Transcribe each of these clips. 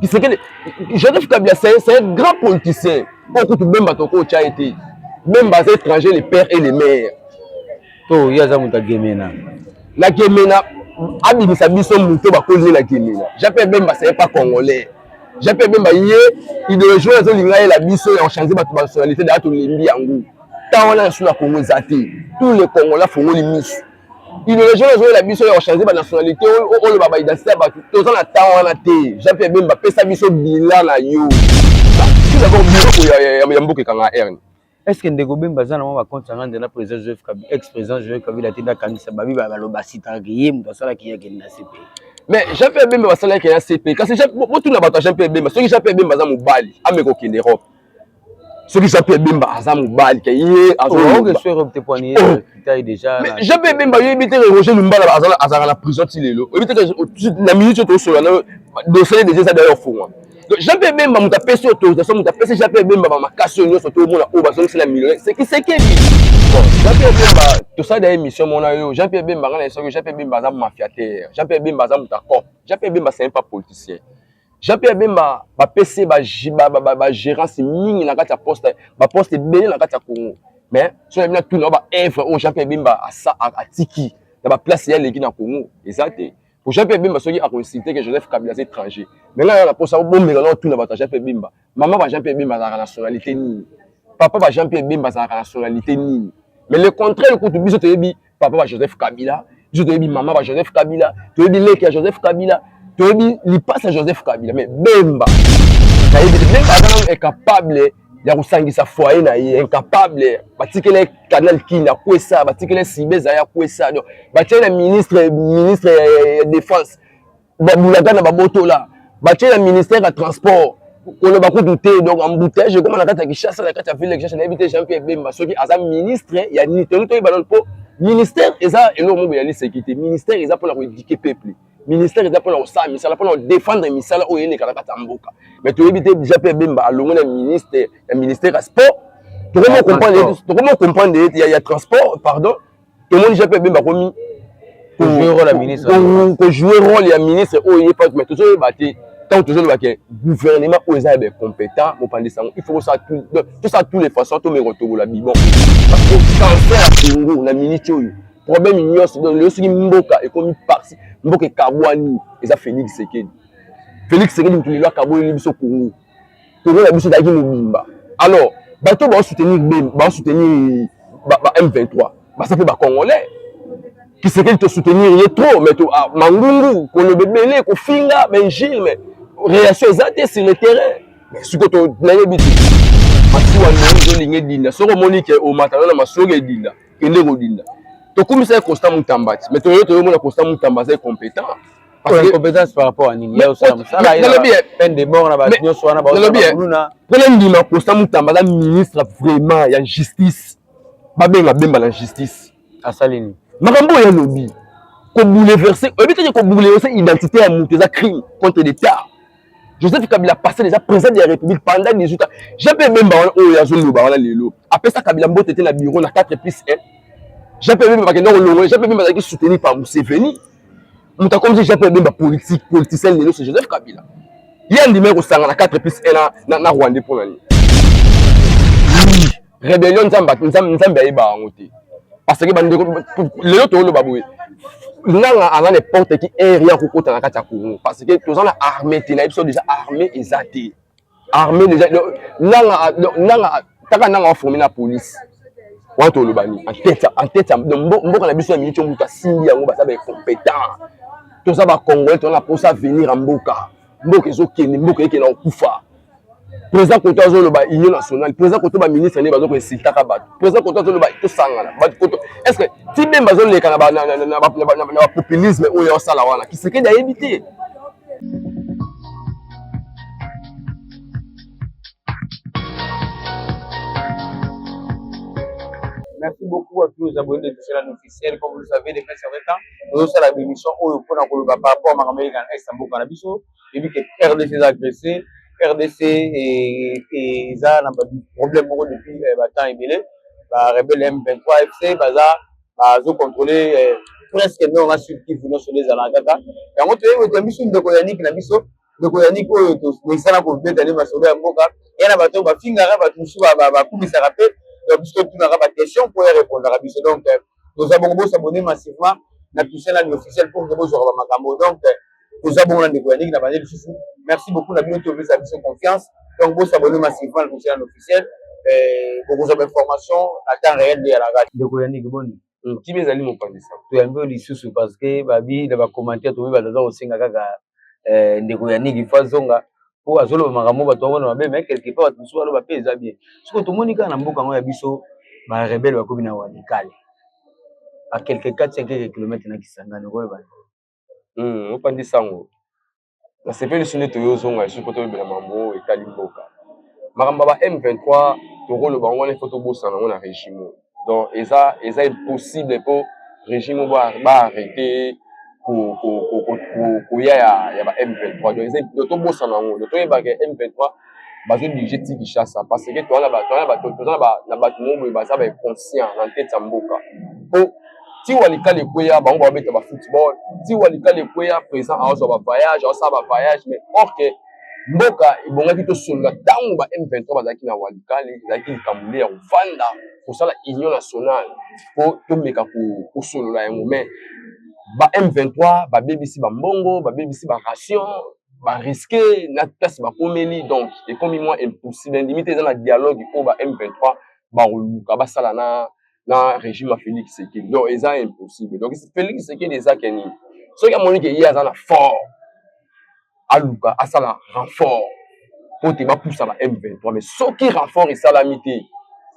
Tshisekedi, Joseph Kabila c'est un grand politicien. Oyo kutu Bemba tokotya ye te. Bemba aza étranger le père et le mère. To ye aza moto ya Gemena. Na Gemena abimisa biso moto bakoli ye na Gemena. Jean-Pierre Bemba c'est pas congolais. Jean-Pierre Bemba ye idéologie oyo azolinga yela biso ya kochanger bato ba nationalité daya tolembi yango. Ntango wana na Congo eza te. Tous les Congolais afongoli miso. Idéologie oyo ezoyela biso ya kochanger ba nationalité oyo ba identité ya bato toza na temps wana te. Jean Pierre Bemba pesa biso bilan na yo. Tout d'abord biloko ya mboka ekanga herne. Est-ce que ndeko Bemba aza na mwa bacompte yanga nde na président Joseph Kabila, ex président Joseph Kabila te ndakangisa babi baloba sitaka ye moto asalaki ye akende na CPI. Mais Jean Pierre Bemba basalaki na CPI kasi botuna bato ya Jean Pierre Bemba soki Jean Pierre Bemba aza mobali ameka kokende Europe. Soki Jean Pierre Bemba aza mobali ke ye Jean Pierre Bemba oyebi te Roger Lumbala azalaka na prison ti lelo oyebi te na minute oyo tosola na dossier déjà eza d'ailleurs fongwa. Donc Jean Pierre Bemba moto apesi autorisation moto apesi Jean Pierre Bemba bamakasi oyo nyonso tomona oyo bazongisela millionnaire c'est Tshisekedi. Bon Jean Pierre Bemba tosala da émission mona yo Jean Pierre Bemba nga na soki Jean Pierre Bemba aza mafiateur Jean Pierre Bemba aza moto ya cop Jean Pierre Bemba c'est un pas politicien. Jean-Pierre Bemba bapesi ba gérance mingi na kati ya poste ba poste ebele na kati ya Congo mais soki na tuna ba œuvre oyo Jean-Pierre Bemba atiki na ba place ya aleki na Congo eza te. Pour Jean-Pierre Bemba soki akoinsulte que Joseph Kabila aza étranger mais nga na posa obombela na tuna bato ya Jean-Pierre Bemba mama ba Jean-Pierre Bemba azalaka nationalité nini papa ba Jean-Pierre Bemba azalaka nationalité nini mais le contraire kutu biso toyebi papa ba Joseph Kabila biso toyebi mama ba Joseph Kabila toyebi leki ya Joseph Kabila toyebi lipasa ya Joseph Kabila mais Bemba nayebi te Bemba aza nanu incapable ya kosangisa foyer na ye incapable batikela ye canal Kin akwesa batikela ye Sibeza ya akwesa donc batie na ministre ya défense babulaka na babotola batie na ministère ya transport koloba kutu te donc embouteillage ekoma na kati ya Kinshasa na kati ya ville ya Kinshasa nayebi te Jean Pierre Bemba soki aza ministre ya nini tolingi toyeba nano mpo ministère eza eloko moko ya liseki te ministère eza mpona koéduquer peuple ministère eza mpona kosala misala mpona kodéfendre misala oyo eleka na kati ya mboka mais toyebi te Jean Pierre Bemba alongwe na ministre ya ministère ya sport tokomi comprendre ya transport pardon tomoni Jean Pierre Bemba akomi kojouer rôle ya ministre oyo ye mais tozoyeba te ntango tozoloba ke gouvernement oyo eza ya baincompétent mopanzi sango il faut tosala tous les façons tomeka kotobola bibon parce que cancer ya Congo na minute oyo problème nyonso donc lelo soki mboka ekomi parti mboka ekabwani eza Félix Tshisekedi. Félix Tshisekedi moto lelo akaboleli biso Congo. Congo na biso ezalaki mobimba. Alors bato baosoutenir Bemba baosoutenir ba M23 baza mpe bacongolais Tshisekedi tosoutenir ye trop mais to, ah, mangungu koloba ebele kofinga baingile mais réaction eza te sur le terrain mais sikoyo nayebi te masuwa ndenge ezolinga edinda soki omoni ke omata na masuwa edinda kende kodinda tokumisa ye Constant Mutamba ti mais toyo toyomona Constant Mutamba aza incompétent. Incompétence par rapport à nini? Ya osala mosala peine de mort na bato nyonso wana baoluna mpona ndima Constant Mutamba aza ministre vraiment ya justice babenga Bemba na justice asali nini makambo oyo alobi kobouleverser oyebi teke kobouleverser identité ya moto eza crime contre l'état. Joseph Kabila passé déjà président de la République pendant 18 ans. Jean-Pierre Bemba wana oyo azoloba wana lelo apesa Kabila mbote te na bureau na 4 plus 1. Jean-Pierre Bemba bakenda kolongola Jean-Pierre Bemba azalaki soutenu par Museveni. Moto akomisi Jean-Pierre Bemba politique politicien lelo c'est Joseph Kabila. Ye andimaki kosanga na 4 plus 1 na Rwandais mpona nini? Rébellion Nzambe ayeba yango te. Parce que bandeko lelo toloba boye nanga aza n'importe qui air ya kokota na kati ya Congo parce que toza na armée te na biso déjà armée eza te armée déjà nanga nanga taka nanga aforme na police wana toloba nini en tête mboka na biso ya miniti moto asimbi yango baza baincompétent toza bacongolais toza na mposa avenir ya mboka mboka ezokende mboka ekende kokufa président koto azoloba union nationale président koto baministre nde bazo koinsultaka bato président koto azoloba tosangana bato koto est ce que ti Bemba azoleka na bapopulisme oyo osala wana Tshisekedi ayebi te. Merci beaucoup à tous les abonnés de Touchela officiel. Comme vous le savez, depuis un certain temps, nous avons la émission oyo mpona koloba par rapport à makambo eleka na est ya mboka na biso. Yebi ke RDC eza agressé, RDC eza na problème moko depuis batemps ebele. Ba rebelle M23 FC baza bazocontrôler presque nord na sud Kivu nyonso nde ezalaka kaka yango. Toyebi ete biso ndeko Yannick na biso. Ndeko Yannick oyo tosala kobeta nde masolo ya mboka ya na bato bafingaka, bato mosusu bakumisaka mpe. Donc biso totunaka baquestion mpo ya répondaka biso. Donc toza bongo, bos'abonner massivement na Christian Landi Officiel pour que bozwaka bamakambo. Donc toza bongo na ndeko Yannick na bande lisusu. Merci beaucoup na bino, topesa biso confiance. Donc bos'abonner massivement na Christian Landi Officiel, bokozwa bainformation na temps réel nde yalaka. Ndeko Yannick, boni? Kimi ezali mopanzi sango. Toyambi oyo lisusu parce que babi na bacommentaire, tomi bato aza kosenga kaka ndeko Yannick fo azonga mpo azoloba makambo bato bamona mabe, mais quelque part bato mosusu baloba mpe eza bien. Soki tomoni kaka na mboka yango ya biso, barebelles bakomi na Walikale, à quelque 400 quelques kilomètres na Kisangani, okoloba? Mopanzi sango, nasepeli so nde toyozonga lisusu mpo toyebela makambo oyo etali mboka. Makambo ya ba M23, tokoloba yango wana, ifo tobosana yango na régime oyo. Donc eza impossible mpo régime oyo baarrêter koya ya ba M23. Donc eza, tobosana yango. Donc toyebaka M23 bazodirige ti Kinshasa, parce que toza na bato moko boye baza bainconscient na tete ya mboka. Mpo ti Walikale ekweya, bango babeta bafootball. Ti Walikale ekweya, président azwa bavoyage, azosala bavoyage, mais or que mboka ebongaki tosolola. Ntango ba M23 bazalaki na Walikale, ezalaki likambo nde ya kovanda, kosala union nationale mpo tomeka kosolola yango. Mais ba M23 babebisi bambongo, babebisi baration, barisque na place bakomeli. Donc ekomi mwa impossible. Ndimi te eza na dialogue oyo ba M23 bakoluka basala na régime ya Félix Tshisekedi. Donc eza impossible. Donc Félix Tshisekedi eza ke nini? Soki amoni ke ye aza na fort, aluka asala renfort po te bapusa ba M23. Mais soki renfort esalami te,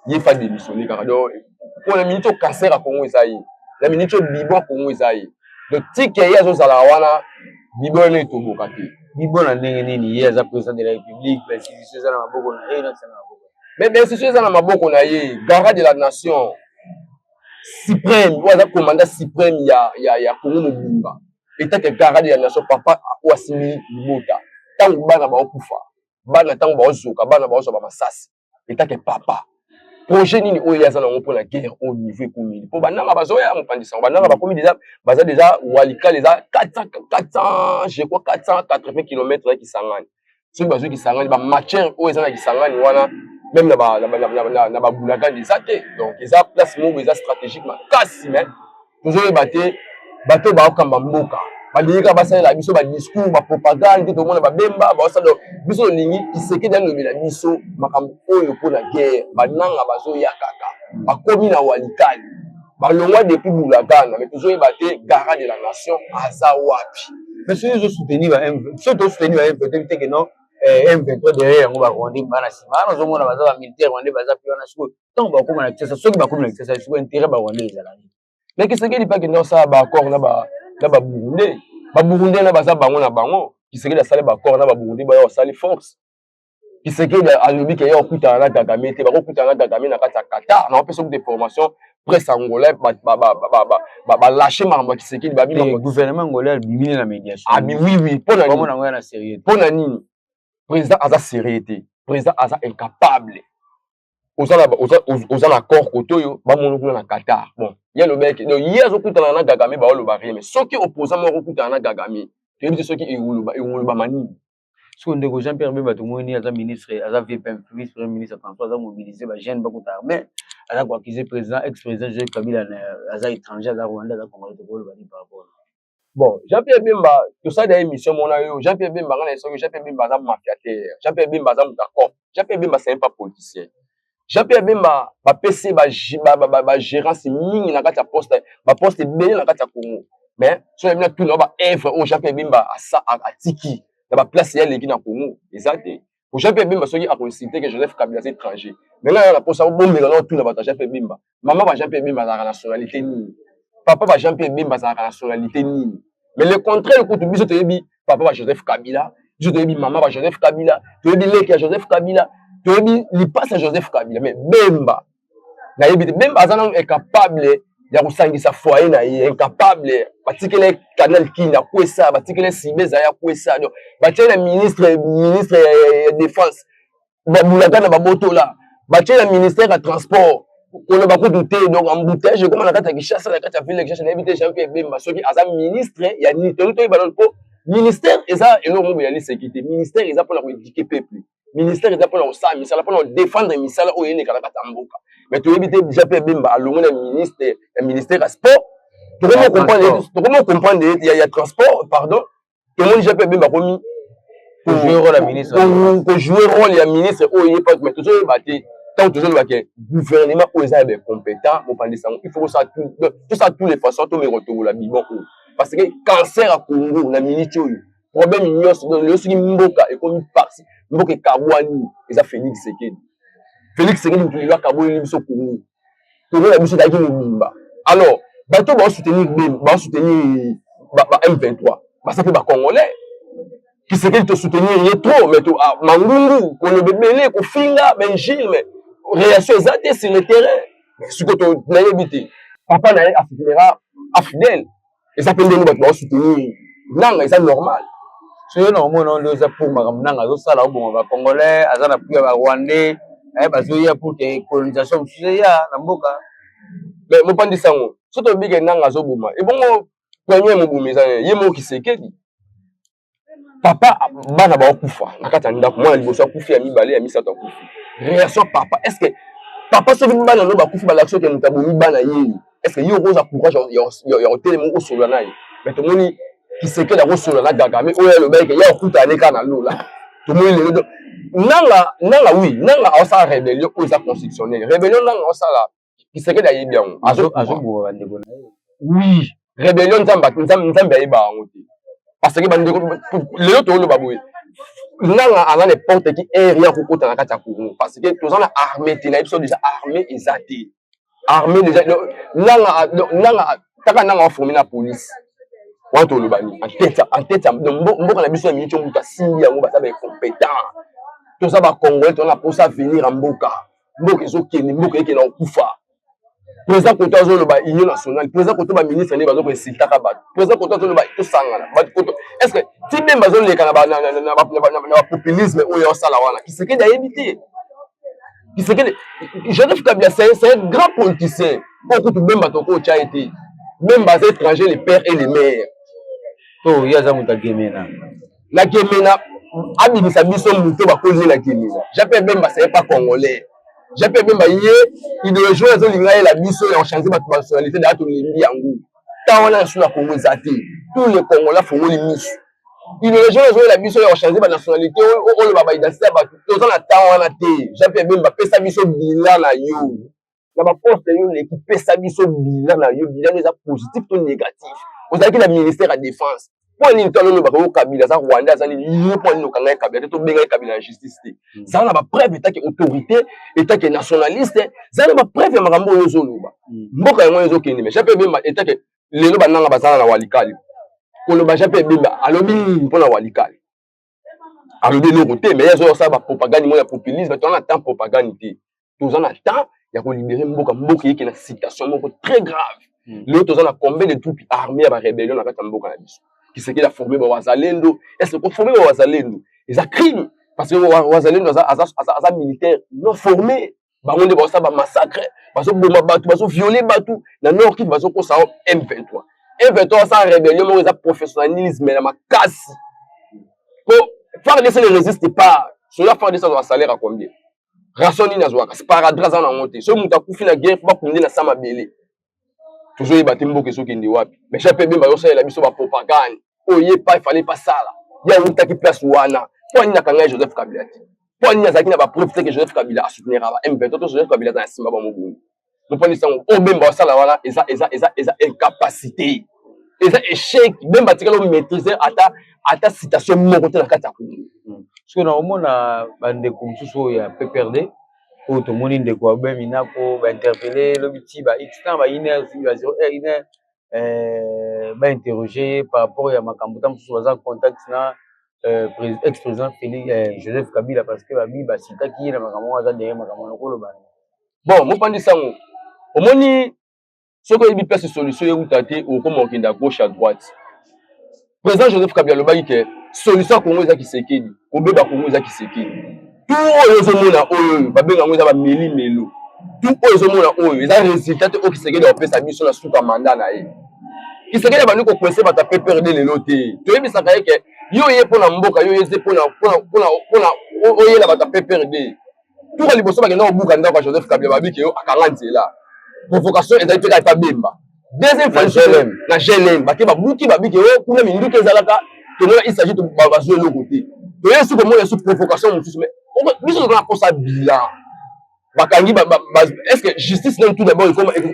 ye fa démissionner kaka. Donc mpo na minute oyo, cancer ya Congo eza ye. Na minute oyo, bibon Congo eza ye. Donc tike ye azozala wana, bibon wana etoboka te. Bibon na ndenge nini? Ye aza président de la République, bainstitution eza na maboko na ye, na maboko. Mais bainstitution eza na maboko na ye, garant de la nation suprême, oyo aza commandant suprême ya Congo mobimba. Etake garant de la nation, papa oyo asimbi libota, ntango bana baokufa, bana ntango baozoka, bana baozwa bamasasi, etake papa, projet nini oyo ye aza nango mpona guerre au niveau ekomeli? Mpo bananga bazoya, mopanzi sango, bananga bakomi déjà, baza déjà. Walikale eza 400, 400, je crois 480 km ya Kisangani. Soki bazwi Kisangani, bamatière oyo eza na Kisangani wana, même na babulakani eza te. Donc eza place moko eza stratégique makasi, mais tozoyeba te. Bato baokamba mboka balingi kaka basalela biso badiscours, bapropagande te. Tomona babemba baosala. Biso tolingi Tshisekedi alobela biso makambo oyo mpona guerre. Bananga bazoya kaka, bakomi na Walikali, balongwa depuis Bulagana, mais tozoyeba te garant de la nation aza wapi. Mais soki ozosoutenir ba M, soki tosoutenir ba M23 te, ke non, M23 derrière yango barwandais bana nsima wana, ozomona baza bamilitaire rwandais baza mpe wana. Sikoyo ntango bakóma na Kinshasa, soki bakomi na Kinshasa, sikoyo intérêt barwandais ezala nini? Mais Tshisekedi mpe akende kosala baaccord na baburundais. Baburundais na baza bango na bango. Tshisekedi asali baaccord na baburundais, baya kosali force. Tshisekedi alobi ke ye okutana na Kagame te, bakokutana na Kagame na kati ya Qatar. Na opesa kuta information, presse angolais balâche makambo ya Tshisekedi. Babi gouvernement angolais abimi na médiation. Abi oui, mpona nini? Yango ya na sérieux. Mpona nini? Président aza sérieux te, président aza incapable. Oza na accord kote oyo bamona kuna na Qatar. Bon, ye alobaki, donc ye azokutana na Kagame, baoloba rien. Mais soki opposant moko okutana na Kagame, toyebi te soki ekolobama nini. Soki ndeko Jean Pierre Bemba, tomoni aza ministre, aza VPM, vice premier ministre ya transport, aza mobiliser bajeune bakota armée, aza koaccuser président, ex président Joseph Kabila, aza étranger, aza rwandais, aza congolais. Tokoloba nini par rapport? Bon, Jean Pierre Bemba, tosali ya émission mona yo. Jean Pierre Bemba, nga na soki Jean Pierre Bemba aza mafiateur, Jean Pierre Bemba aza moto accord, Jean Pierre Bemba c'est un pas politicien. Jean Pierre Bemba bapesi bagérance mingi na kati ya poste, baposte ebele na kati ya Congo, mais soki na tuna baœuvre oyo Jean Pierre Bemba atiki na baplace ye aleki na Congo, eza te. Po Jean Pierre Bemba soki akoinsulte ke Joseph Kabila aza étranger, mais ngai na posa obomela na otuna bato ya Jean Pierre Bemba: mama ba Jean Pierre Bemba azalaka nationalité nini? Papa ba Jean Pierre Bemba azalaka nationalité nini? Mais le contraire kutu, biso toyebi papa ba Joseph Kabila, biso toyebi mama ba Joseph Kabila, toyebi leki ya Joseph Kabila, toyebi lipasi ya Joseph Kabila. Mais Bemba, nayebi te. Bemba aza nanu incapable ya kosangisa foyer na ye, incapable. Batikele Canal Kini akwesa, batikele Sibeza ya kwesa. Donc batie na ministre ya défense, babulaka na babotola, batie na ministère ya transport, koloba kutu te. Donc embouteillage ekoma na kati ya Kinshasa, na kati ya ville ya Kinshasa. Nayebi te Jean Pierre Bemba soki aza ministre ya nini. Tolingi toyeba nano mpo Ministère eza eloko moko ya sécurité. Ministère eza mpona koéduquer peuple. Ministère eza mpona kosala misala, mpona kodéfendre misala oyo eleka na kati ya mboka. Mais toyebi te, déjà mpe Bemba alongwe na ministre ya ministère ya sport, tokomi comprendre ya transport, pardon. Tomoni déjà mpe Bemba akomi kojouer rôle ya ministre oyo ye, mais tozoyeba te. Ntango tozoloba ke gouvernement oyo eza ya baincompétent, mopandisa yango, il faut tosala tous les façons tomeka kotobola bibon oyo, parce que cancer ya Congo na minute oyo, problème nyonso lelo, soki mboka ekomi parti, mboka ekabwani, eza Félix Tshisekedi. Félix Tshisekedi motu lelo akabweli biso Congo. Congo na biso ezalaki mobimba. Alors bato baosoutenir, baosoutenir ba M23, baza mpe bacongolais. Tshisekedi tosoutenir ye trop, mais mangungu, koloba ebele, kofinga bainjures, mais réaction eza te sur le terrain. Sikoyo nayebi te, papa na ye asoutenira afidèle, eza mpe ndenge bato baosoutenir Nanga, eza normal. So yo na omona nde oza pour makambo Nanga azosala, oboma bacongolais, aza na appui ya barwandais, bazoya pour ke colonisation mosusu eya na mboka. Mais mopandisa yango, so tobike Nanga azoboma, ebongo premier mobomi eza ye moko Tshisekedi. Papa, bana baokufa na kati ya ndako, mwana liboso akufi, ya mibale, ya misato akufi. Réaction papa, est ce que papa, soki bana no bakufi, balakisi oke moto abomi bana ye, est ce que ye okozwa courage ya kotelema, okosolola na ye? Mais tomoni Tshisekedi akosolola na Kagame oyo alobaki ke ya okutana ne kaka na lola. Tomoni lelo Nanga, Nanga, oui, Nanga aosala rébellion oyo eza constitutionnelle. Rébellion Nanga aosala, Tshisekedi ayebi yango. Azoboma bandeko na ye. Oui, rébellion, Nzambe, Nzambe ayeba yango te, parce que bandeko, lelo tooloba boye, Nanga aza n'importe qui aire ya kokota na kati ya Congo, parce que toza na armée te. Na biso déjà armée eza te, armée déjà Nanga, Nanga taka, Nanga aforme na police wana. Toloba nini en tête ya mboka na biso ya miniti? Moto asimbi yango, baza baincompétent. Toza bacongolais, toza na mposa avenir ya mboka. Mboka ezokende, mboka ekende kokufa. Président koto azoloba union nationale, président koto baministre nde bazokoinsultaka bato, président koto azoloba tosangana bato koto. Est ce que ti Bemba azoleka na bapopulisme oyo osala wana, Tshisekedi ayebi te? Tshisekedi, Joseph Kabila, c'est un grand politicien oyo kutu Bemba tokotya ye te. Bemba aza étranger, le père et le mère. To ye aza moto agemena. Na Gemena, abimisa biso moto bakoli na Gemena. Jean-Pierre Bemba, c'est pas congolais. Jean-Pierre Bemba, ye idéologie oyo azolinga yela biso ya changer bato nationalité, daya tolembi yango. Ntango wana nasu na Congo eza te. Tous les Congolais afongoli miso. Idéologie oyo azoyela biso ya changer banationalité, oloba baidentité ya bato, toza na ntango wana te. Jean-Pierre Bemba, pesa biso bilan na yo na baposte yo leki, pesa biso bilan na yo. Bilan eza positif to négatif? Ozalaki na ministère ya défense, mpo nini to alolobaka o Kabila aza rwandais, aza nini? Yo mpo nini okanga ye Kabila te, tobenga ye Kabila na justice te? Zala na bapreuve etake autorité, etake nationaliste, zala na bapreuve ya makambo oyo ozoloba. Mboka yango ezokende, mais Jean-Pierre Bemba etake lelo bananga bazala na Walikali koloba. Jean-Pierre Bemba alobi nini mpona Walikali? Alobi eloko te, mais ye azosala bapropagande moko ya populisme. Toza na temps propagande te, toza na temps ya kolibérer mboka. Mboka eyeke na situation moko très grave. Lelo toza na combien de troupes armées ya barébellion na kati ya mboka na biso? Tshisekedi aforme bawazalendo. Est ce que koforme bawazalendo eza crime? Parce que wazalendo aza militaire non formé. Bango nde bazosala bamassacre, bazoboma bato, bazoviole bato na Nord Kivu, bazokosa o M23. M23 asala rébellion moko eza professionnalisme na makasi, po FARDC ne résiste pas. Soda FARDC azwaka salaire ya combien? Ration nini azwaka? Sparadrap aza nango te. Soki moto akufi na guerre, bakunde na sa mabele. Tozoyeba te mboka ezokende wapi. Mais Jean Pierre Bemba azosalela biso bapropagande oyo ye pa efale pasala. Ye awutaki place wana, mpo nini akanga ye Joseph Kabila te? Mpo nini azalaki na bapreuve te ke Joseph Kabila asoutenira ba M23 to Joseph Kabila aza na nsima bamobungi? Mopandisi yango, oyo Bemba asala wana eza incapacité, eza échec. Bemba atikali omaîtrise ata citation moko te na kati ya Congo. Soki na omona bandeko mosusu oyo ya PPRD oyo, tomoni ndeko Aubin Minaku bainterpelle lobi ti ba x temps, ba une heure, ba 0 heure, une heure, bainterroge ye par rapport ya makambo ta mosusu baza contact na ex président Félix Joseph Kabila, parce que babi basitaki ye na makambo wana, aza derrière makambo wana. Koloba? Bon, mopandisi yango, omoni, soki oyebi place solution euta te, okoma okende à gauche, à droite. Président Joseph Kabila alobaki ke solution ya Congo eza Tshisekedi, kobeba Congo eza Tshisekedi. Tu oyo ozomona oyo babenga yango eza bameli melo. Tu oyo ozomona oyo eza résultat te oyo Tshisekedi akopesa biso na suka mandat na ye. Tshisekedi abandi kocoincer bato ya PPRD lelo te. Toyebisaka ye ke yo ye mpo na mboka, yo ye te mpona oyela bato ya PPRD. Tuka liboso bakenda kobuka ndako ya Joseph Kabila, babi ke yo akanga nzela. Provocation ezali mpe kaka epa Bemba. Deuxième fois na GLM bake babuki, babi ke o kuna minduki ezalaka. Tomona, il s'agit bazwa eloko te. Toye su komona su provocation mosusu, mais biso toza na posa bilan. Bakangi, est ce que justice nani? Tout d'abord,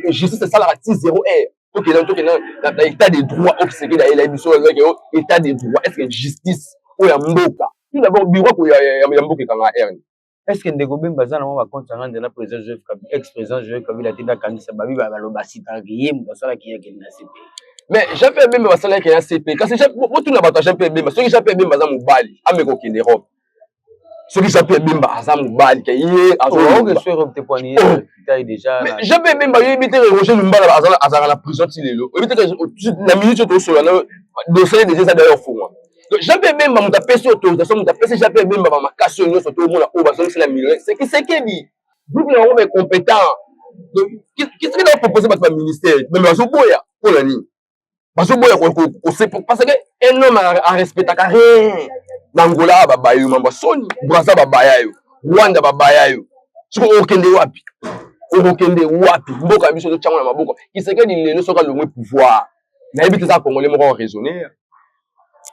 justice esalaka ti 0 heure. Tokende na état de droit oyo Tshisekedi ayela biso, ezalaki o état de droit. Est ce que justice oyo ya mboka, tout d'abord bureau ya mboka ekanga heure? Est ce que ndeko Bemba aza na mwa bacompte yanga nzela président Joseph Kabila, ex président Joseph Kabila te, ndakangisa babi baloba sitaka ye moto asalaki ye akende na CP? Mais Jean Pierre Bemba basalaki na CP, kasi botuna bato ya Jean Pierre Bemba. Soki Jean Pierre Bemba aza mobali, ameka kokende Europe. Soki Jean Pierre Bemba aza mobali ke ye Jean Pierre Bemba, yoyebi te Roger Lumbala azalaka na prison ti lelo. Oyebi te, na minute oyo tosola na dossier déjà eza d'ailleurs fongwa. Donc Jean Pierre Bemba, moto apesi autorisation, moto apesi Jean Pierre Bemba bamakasi oyo nyonso toomona oyo bazongisi na millionnaire, c'est Tshisekedi. Groupe na bango baincompétent. Donc Tshisekedi apropose bato baministère, mais bazoboya. Mpona nini bazoboya? Parce que un homme arespectaka rien. Na Angola babaya yo, mambo soni. Braza babaya yo, Rwanda babaya yo. Soki okende wapi, okokende wapi? Mboka ya biso totyango na maboko. Tshisekedi lelo soki alongwe pouvoir, nayebi te eza Congolais moko raisonner,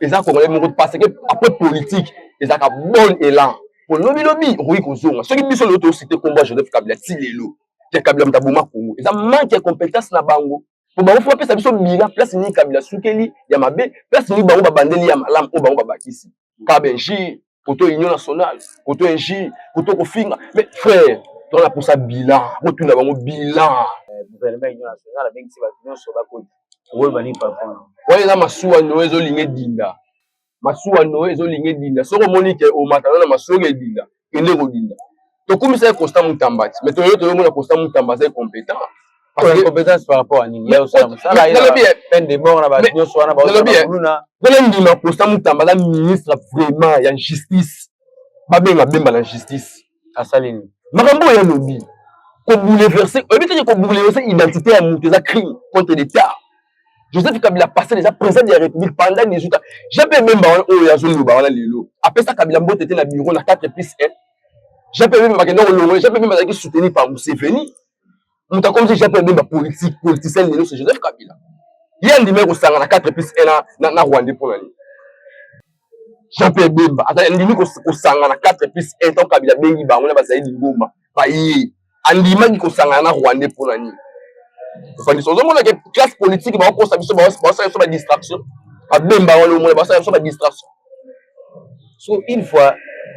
eza Congolais moko, parce que après politique ezalaka bon élan po lobilobi okoki kozonga. Soki biso lelo tociter kombo ya Joseph Kabila ti lelo te, Kabila moto aboma Congo, eza manque ya compétence na bango. Po bango faut bapesa biso bilan: place nini Kabila sukeli ya mabe, place nini bango babandeli ya malamu oyo bango babakisi. Kaka bainjure koto Union nationale, koto injure, koto kofinga. Mais frère, tona posa bilan, botuna bango bilan. Gouvernement Union nationale abengisi bato nyonso bakota. Okoyeba nini par rapport? Wana eza masuwa noe ezolinga edinda. Masuwa noe ezolinga edinda. Soki omoni ke omata na masuwa edinda, kende kodinda. Tokumisa ye Constant Mutamba ti, mais toyo toyomona Constant Mutamba aza incompétent. Compétence par rapport à nini? Ya osala mosala, peine de mort na bato nyonso wana bakuluna. Mpona ndima, Constant Mutamba aza ministre vraiment ya justice. Babenga Bemba na justice. Asali nini? Makambo oyo alobi, kobouleverser, oyebi teke kobouleverser identité ya moto eza crime contre l'État. Joseph Kabila passé déjà président de la République pendant 18 ans. Jean Pierre Bemba wana oyo azoloba wana lelo, apesa Kabila mbote te na bureau na 4 plus 1. Jean Pierre Bemba bakenda kolongola Jean Pierre Bemba, azalaki soutenu par Museveni. Moto akomisi Jean Pierre Bemba politique, politicien lelo, c'est Joseph Kabila. Ye andimaki kosanga na 4 plus 1 na Rwanda. Mpona nini Jean Pierre Bemba andimi kosanga na 4 plus 1? Ntango Kabila abengi bango na bazali lingomba baye, andimaki kosangana na Rwanda. Mpona nini? Ofandisa, ozomona ke classe politique bakokosa biso, basala biso badistraction. Babemba wana omona basala biso badistraction. So une fois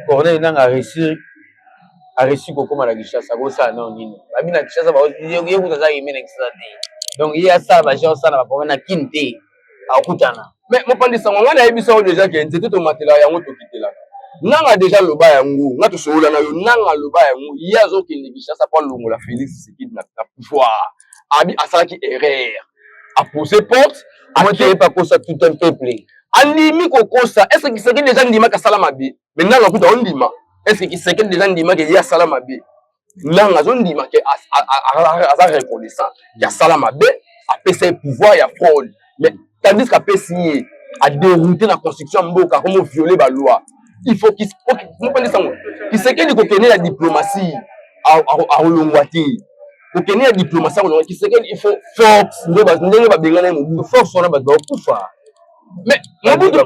Corneille Nanga a réussi kokóma na Kinshasa, akosala nao nini? Babi na Kinshasa, ye kuta aza yeme na Kinshasa te. Donc ye asala bagenre osala baproblème na Kine te, akokutana. Mais mopandisango, ngai nayebi sango déjà ke nzete tomatelaka yango, tokitelaka. Nanga déjà loba yango, nga tosolola na yo. Nanga aloba yango, ye azokende Kinshasa mpo alongola Félix Tshisekedi na pouvoir. Abi asalaki erreur, apose porte. Amote kosa tout un peuple. Andimi kokosa. Est ce que Tshisekedi déjà ndimaki asala mabe? Mais nanga kuta ondima. Est ce que Tshisekedi déjà ndimaki ye asala mabe? Nanga azondima ke aza reconnaissant ke asala mabe, apesa ye pouvoir ya fraude. Mais tandis qu'apesi ye, adérouté na constitution ya mboka, akomo violer baloi. Il faut mopandisango, Tshisekedi kokende na diplomatie, akolongwa te. Kokende ya diplomatie, akolongwa. Tshisekedi, il faut force ndenge babengana ye Mobutu. Force wana, bato bakokufa. Mais Mobutu,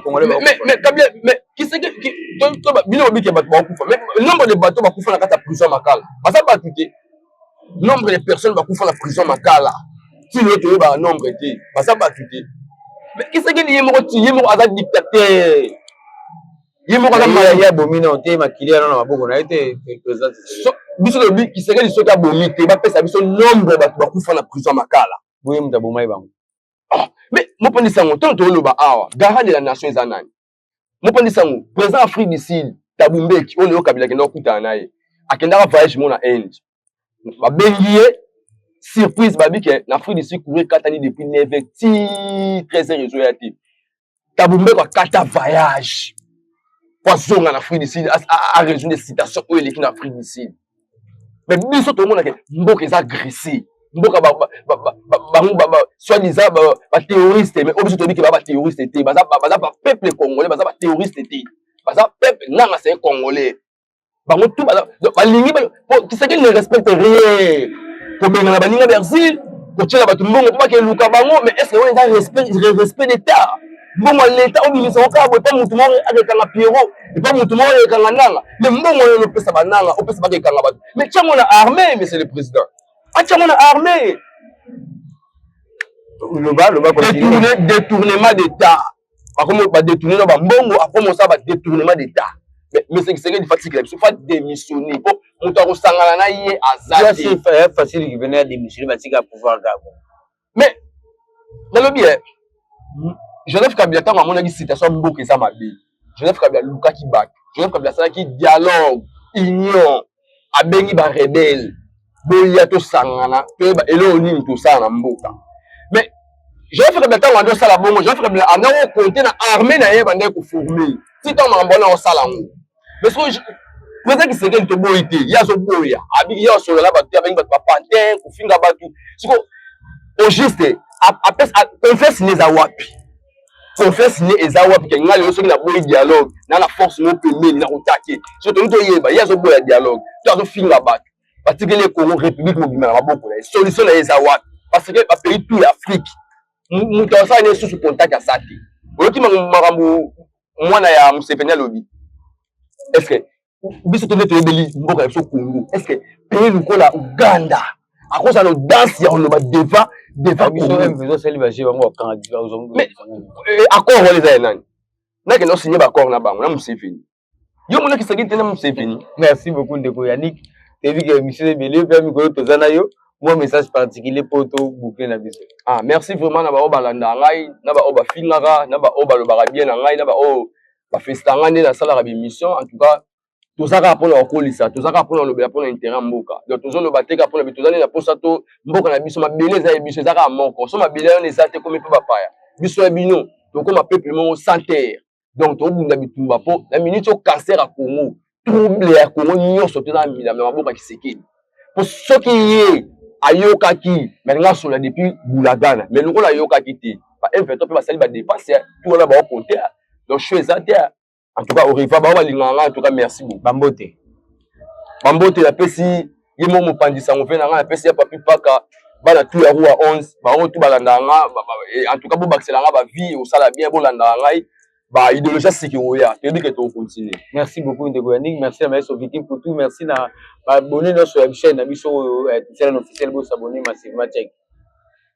mais Kabila, mais Tshisekedi, bino bobiki bato bakokufa. Mais nombre de bato bakufa na kati ya prison Makala, baza bato te. Nombre de personnes bakufa na prison Makala, ti lelo toyebaka nombre te, baza bato te. Mais Tshisekedi ye moko, ti ye moko aza dictateur, ye moko aza Ye abomi nao te, makili yana na maboko na ye te, président. Biso tolobi Tshisekedi soki abomi te, bapesa biso nombre bato bakufa na prison Makala. Boye moto abomai bango. Ah, mais mopanzi sango, ntango toloba awa, garant de la nation eza nani? Mopanzi sango, président Afrique du Sud Thabo Mbeki oyo lelo Kabila akendaka kokutana na ye, akendaka voyage mo na Inde, babengi ye surprise, babi ke na Afrique du Sud courant ekatani depuis 9 ti 13 heures, ezoya te. Thabo Mbeki akata voyage po azonga na Afrique du Sud, arésoudre situation oyo eleki na Afrique du Sud. Mais biso tomonake mboka eza agressé. Mboka bango soi-disant baterroriste, mais oyo biso toyebi ke ba baterroriste te, baza bapeuple congolais, baza baterroriste te, baza peuple. Nanga c'est congolais, bango tout balingi. Tshisekedi ne respecte rien, kobengana baninga Bersil, kotiela bato mbongo mpo bakeluka bango. Mais est ce que oyo eza respect d'état? Mbongo ya leta obimisa kaka boye, epa motu moko akekanga Pierrot, epa motu moko akekanga Nanga. Mais mbongo oyo opesa bananga, opesa bakekanga bato, mais tiango na armée. Monsieur le président, atiango na armée. Loba, loba. Détournement d'état, bakomi badétourne na bambongo, akomi osala badétournement d'état. Mais monsieur Tshisekedi, fatikela biso, fa démissionner po moto akosangana na ye aza te. Facile kipene ya démissionner, batika pouvoir kaka. Mais nalobi ye, Joseph Kabila, ntango amonaki situation ya mboka eza mabe, Joseph Kabila alukaki bato. Joseph Kabila asalaki dialogue, union, abengi barebelles: boya tosangana, toyeba eloko nini tosala na mboka. Mais Joseph Kabila, ntango andi osala bongo, Joseph Kabila andaki kocompter na armée na ye, bandaki koformer ti ntango makambo wana osala yango. Mais soki président Tshisekedi, toboyi te, ye azoboya, abiki ye asolola bato te, abengi bato bapantin, kofinga bato. Siko au juste confiance ne eza wapi? Confiance ne eza wapi ke ngai lelo soki naboyi dialogue na force mo pembeni na kotake? So tolingi toyeba, ye azoboya dialogue to azofinga bato, batikeli Congo république mobima na maboko na ye. Solution na ye eza wapi? Parce que bapays tout ya Afrique, moto asala ne susu contact asa te. Oyoki makambo mwana ya Museveni alobi. Est ce que biso to nde toyebeli mboka na biso Congo? Est ce que pays lokola Uganda akozala audace ya koloba devant? Mais accord wana eza ya nani? Nakende osigner baaccord na bango na Museveni? Yo monakisaki te na Museveni. Merci beaucoup, ndeko Yannick. Toyebi ke émission ebele mpe mikolo toza na yo. Mwa message particulier mpo toboucle na biso. Ah, merci vraiment na baoyo balandaka ngai, na baoyo bafingaka, na baoyo balobaka bien na ngai, na baoyo bafesta ngai nde nasalaka bémission. En tout cas, toza kaka mpona kokolisa, toza kaka mpona kolobela mpona intérêt ya mboka. Donc tozoloba te kaka mpona toza nde na mposa to mboka na biso. Mabele eza ya biso, eza kaka moko. So mabele wana eza te, komi mpe bapaya, biso ya bino, tokóma peuple moko sans terre. Donc tobunda bitumba mpo na minute oyo cancer ya Congo, trouble ya Congo nyonso toza na maboko ya Tshisekedi. Mpo soki ye ayokaki, me alinga asola depuis Bunagana, mais lokola ayokaki te, ba M23 mpe basali badépense tout wana, baokonte. Donc choix eza te. En tout cas, au revoir bao balingaka ngai. En tout cas, merci beaucoup. Bambote. Bambote napesi ye moko mopanzi sango mpe na ngai, napesi ya Papi Paka, bana tu ya Rua 11, bango tu balandaka nga. En tout cas, bobakisela nga bavie, osala bien, bolandaka ngai, baidéologie ya siki oya, toyebi ke tokocontinue. Merci beaucoup, ndeko Yannick. Merci na maestro Viking Putu. Merci na baabonné nyonso ya chaîne na biso oyo, Tiselane Officiel. Bosabonner massivement, check.